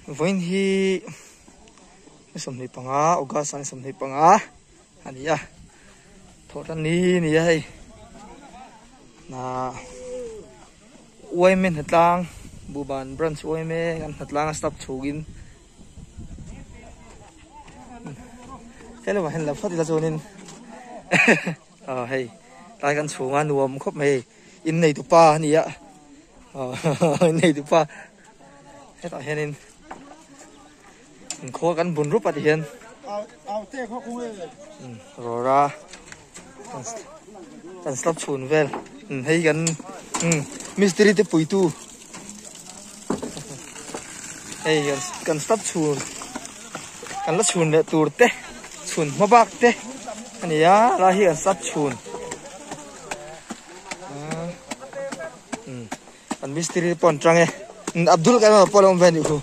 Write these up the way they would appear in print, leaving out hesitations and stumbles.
Vawiin hi ni 25 August a ni 25 a ni a thawhtan ni ni a hei ah uaime hnatlang Buhban branch uaime kan hnatlang a stop chhungin hello ah hian lo phawt ila chuanin aw hei tlai kan chhung a nuam khawp mai hei innei tupa a ni a aw innei tupa hetah hianin inkhawl kan bun rup a ti hian rawra kan slap chhun vel hei kan mistiri te puitu hei kan slap chhun kan la chhun leh tur te chhun hma bak te a ni a lai hi kan slap chhun An mistiri pawh an tang e. Abdul kan pawh lo awm ve anih khu.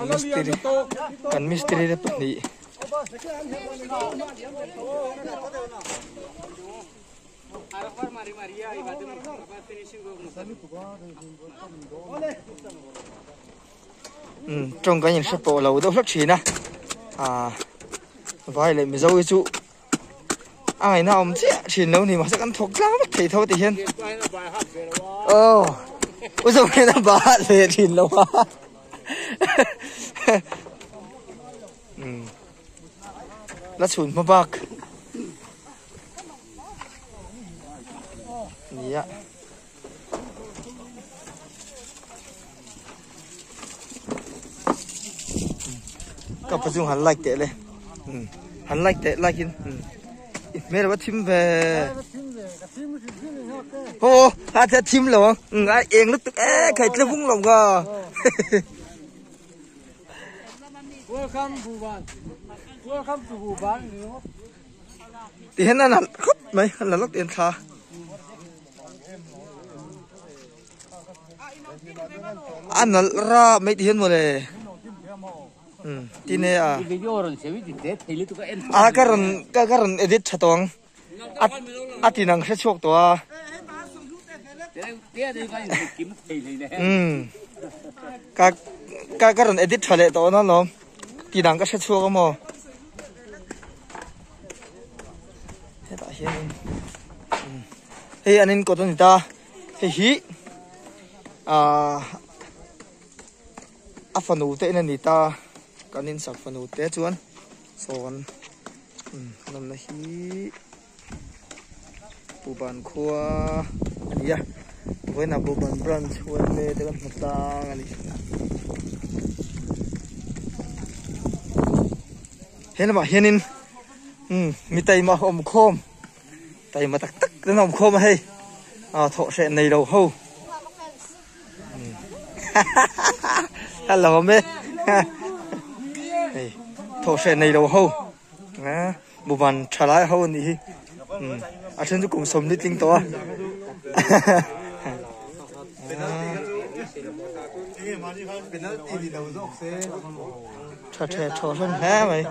Mistiri kan mistiri te pahnih. Tawng kan inhre pawh lo deuh hlek thin a ah vai leh mizo hi chu a ngaihna a awm chiah thin lo ni mahse kan thawk tlang vek thei tho ti hian aw u zawk hian a bah leh thin lo a la chhun hma bak nia. Ka pa chung han like teh le han like teh like in hmel va thim ve ho ha the thim lo ang a eng lutuk e khai tle vung lo ka Welcome Buban Welcome to Buban ti hian an khawp mai an la lawk ten thla A nalh rap mai ti hian mawle umm tine a a ka rawn ka rawn edit tha tawh ang a ti nang hre chhuak tawh a umm ka ka rawn edit tha leh tawh a lawm ti dang ka hre chhuak a maw. Hetah hianin hei an in kawt a ni ta hei hi ahh a fanu te in a ni ta kan in sak fanu te chuan sawn nawmna hi Buban khua a ni a vawiinah Buban branch huan te kan hmu tlang a ni. He lamah hianin umm mi taima awm khawm taima tak tak te an awm khawm a hei ah thawh hreh nei lo ho a lawm e hei thawh hreh nei lo ho ah buban tha lai ho a nih hi umm a then chu kum 40 tling tawh a. Tha the thaw hlawm hle mai.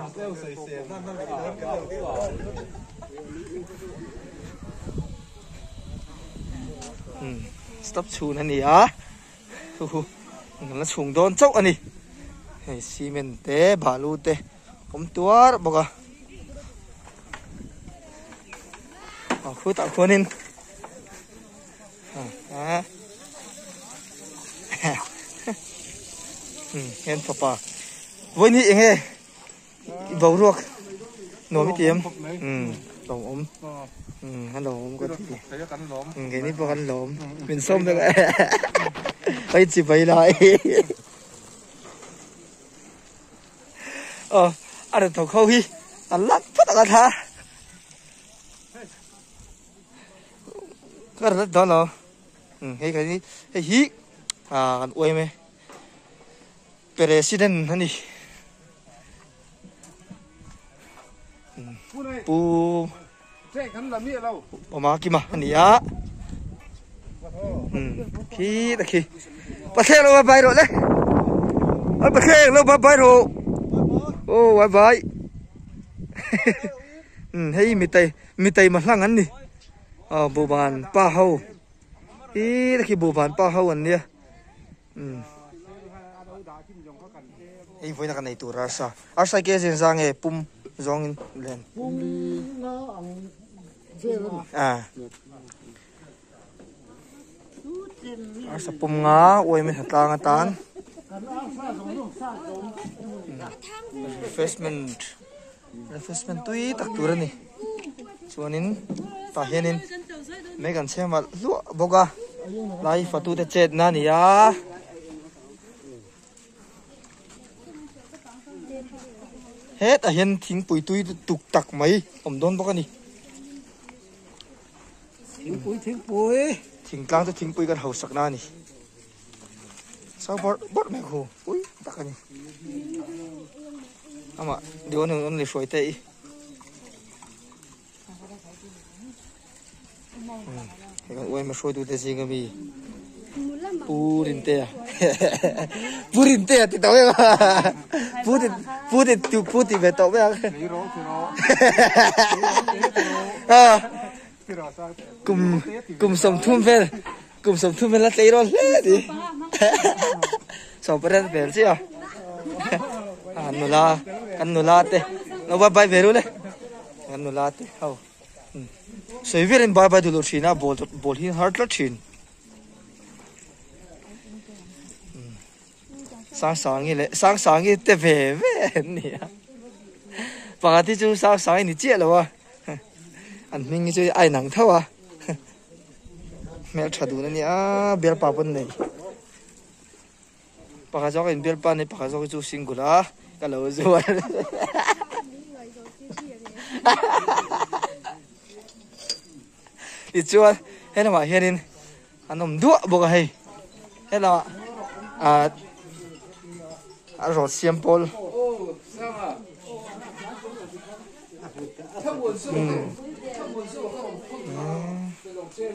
Umm stop chhun a ni a huhu kan la chhung dawn chauh a ni hei cement te balu te awm tuar bawk a a khutah khuanin Hen fapa vawiin hi enge i boruak nuam i ti em lo awm a lo awm ka ti keini pawh kan lawm min sawm vek a hei chibai lai aw a rawn thawk ho hi an lak phawt ang a thla. Ka rat dawn lo hei kan hi hei hi ah kan uai mai president a ni pu Pama Kima a ni a khi ta khi pathleng lo bye bye rawh le pathleng lo bye bye rawh oh bye bye hei mi tai mi taima hlang an ni aw buhban pa ho. Ih te khi buhban pa ho an nia umm hei vawiin a ka nei tur arsa arsa ke zin za nge pum zawngin len ah arsa pum nga uaimi hnatlang atan refreshment Refreshment tui tak tur a ni. Chuanin tah hianin mei kan chhem alh hluah bawk a, lai fatute chetna a ni a. Hetah hian thingpui tui tuk tak mai awm dawn bawk a ni. Thingpui thingpui. Thingtlang chu thingpui kan hausakna a ni. Sau bawrh bawrh mai khu pui tak a ni. Amah Dion in only hruai te i. Hei kan uaima hruaitu te zinga mi Pu Rintea. Pu Rintea ti tawh em a. Pu ti Pu ti tu Pu ti ve tawh mai ang. Kum kum 30 vel Kum 30 vel a tleirawl hle a ni. Sawmpariat vel chiah a. A nula kan nula te lo bye bye ve ru le. Kan nula te ho. Sawi verin bye bye duh loh thin a ball ball hi har tlat thin. Sangsangi leh Sangsangi te ve ve an ni a. Pakhat hi chu Sangsangi ni chiah lo a. An hming hi chu a inang tho a. Hmeltha dun a nia bialpa pawn nei pakhat zawk in bialpa nei pakhat zawk hi chu single a ka lo zuar tichuan he lamah hianin an awm duah bawk a hei he lamah ah a rawt siam pawl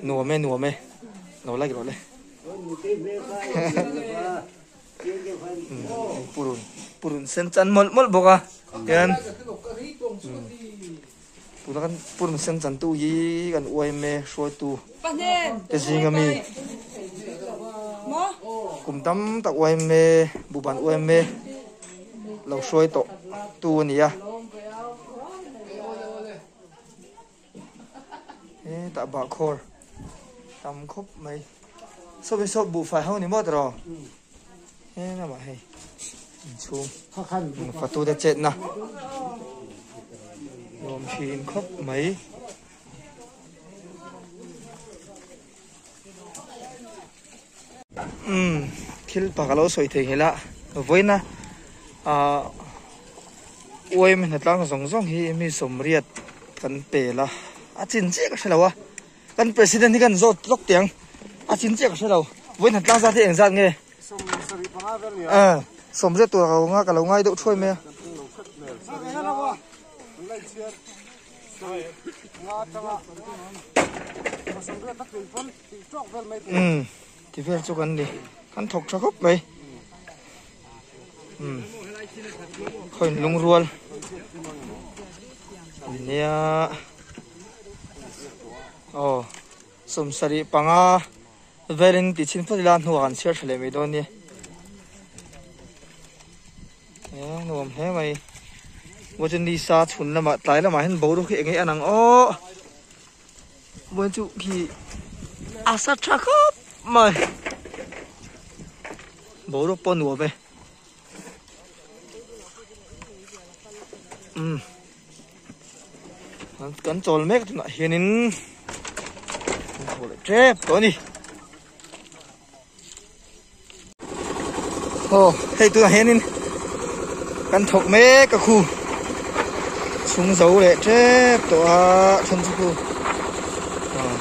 Nuam e nuam e lo like rawh le purun purun sen chan mawlh mawlh bawk a hian tuna kan purun sen chan tu hi kan uaim e hruaitu te zing ami kum tam tak uaim e buhban uaim e lo hruai tawh tu a ni a hetah bahkhawr tam khawp mai saw hi saw buhfai ho ni maw tiraw he lamah hei inchhung fatu te chetna nuam thin khawp mai. Umm thil pakhat lo sawi thei nghilh a vawiina ah uaim hnatlang zawng zawng hi mi sawmriat kan pel a a chin chiah ka hrelo a kan president hi kan zawt lawk teh ang a chin chiah ka hrelo vawiin hnatlang zat hi engzat nge sawmriat tur ka lo ka lo ngai deuh thuai mai a. Umm ti vel chu kan ni kan thawk tha khawp mai umm khawiin lungrual nia aw 75 velin ti chhin phawt ila hnuah kan chhiar tha leh mai dawn nia. E nuam hle mai maw chu ni sa chhun lamah tlai lamah hian boruak hi eng nge a nang aw maw chu khi a sa tha khawp mai boruak pawh a nuam e umm kan chawl mek tunah hianin kan chawl leh tep tawh a ni. Aw hei tunah hianin kan thawk mek a khu chhung zo leh tep tawh a then chu khu ah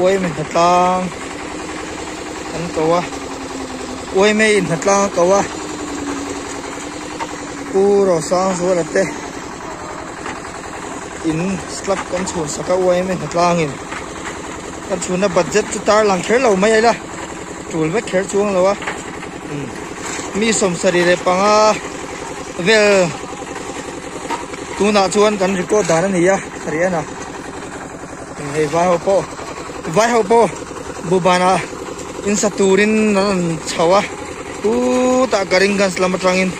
uaime hnatlang an ko a uaime in hnatlang a ko a Pu Rosangzuala te in slab kan chhun sak a uaime hnatlangin. Kan chhunna budget chu tarlang kher lo mai a ila tul vek kher chuang lo a umm mi 75 vel tunah chuan kan record dan a ni a Haryana. Hei vai ho pawh vai ho pawh buhbanah in sa turin an rawn chho a chutah Karimganj lam atangin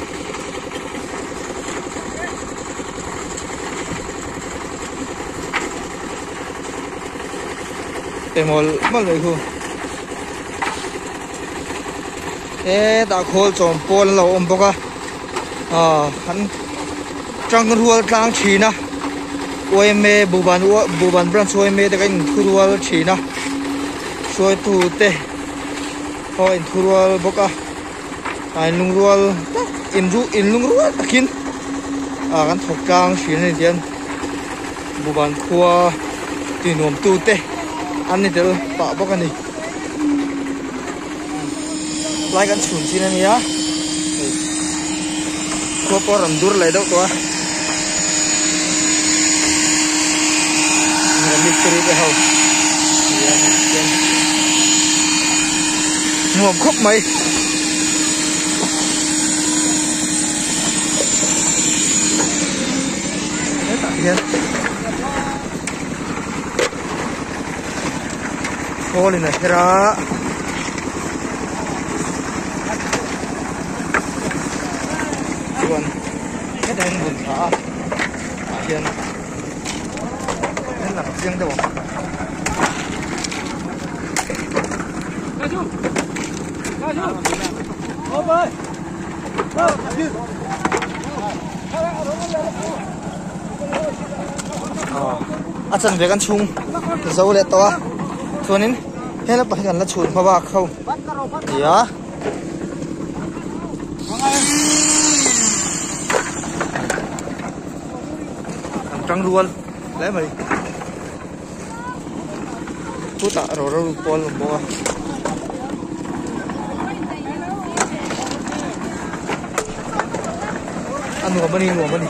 pe mawlh mawlh mai khu hetah khawl chawm pawl an lo awm bawk a ah an tang rual tlang thin a yma buhban buhban branch yma te kha in thurual thin a hruaitu te pawh a inthurual bawk a a inlungrual tak inlungrual takin ah kan thawk tlang thin a ni tihian buhban khua tih nuam tu te an ni tel pah bawk a ni lai kan chhun chin a nia hei khua pawh a rawn dur leh deuh tawh a mistiri te ho nuam khawp mai. Hetah hian khawl in a her a chuan hetah hian vun thla a tah hian an lang chiang deuh ang. A chanve kan chhung zo leh tawh a chuanin he lampang hi kan la chhun hma bak ho nia an tang rual hle mai chutah ro ro pawl a awm bawk a. A nuam a ni nuam a ni.